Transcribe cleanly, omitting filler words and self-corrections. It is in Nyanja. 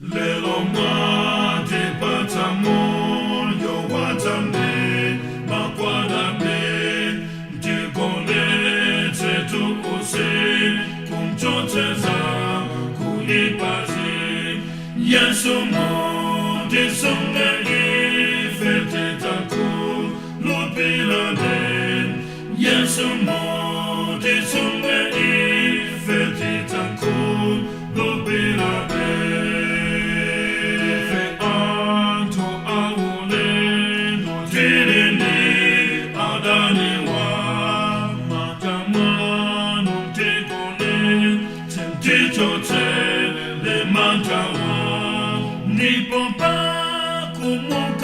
Lelo mwatipatsa moyo watambe makwadabe mtigonetse tuuse kumchocheza kuipazi Yesu mutisunge ife titakulupilane Yesu mutisunge ife titakulupilane Ife anthu aulendo tili ndi adaniwa matamano mtikone tichotsele mantawa ndipo pakumukana.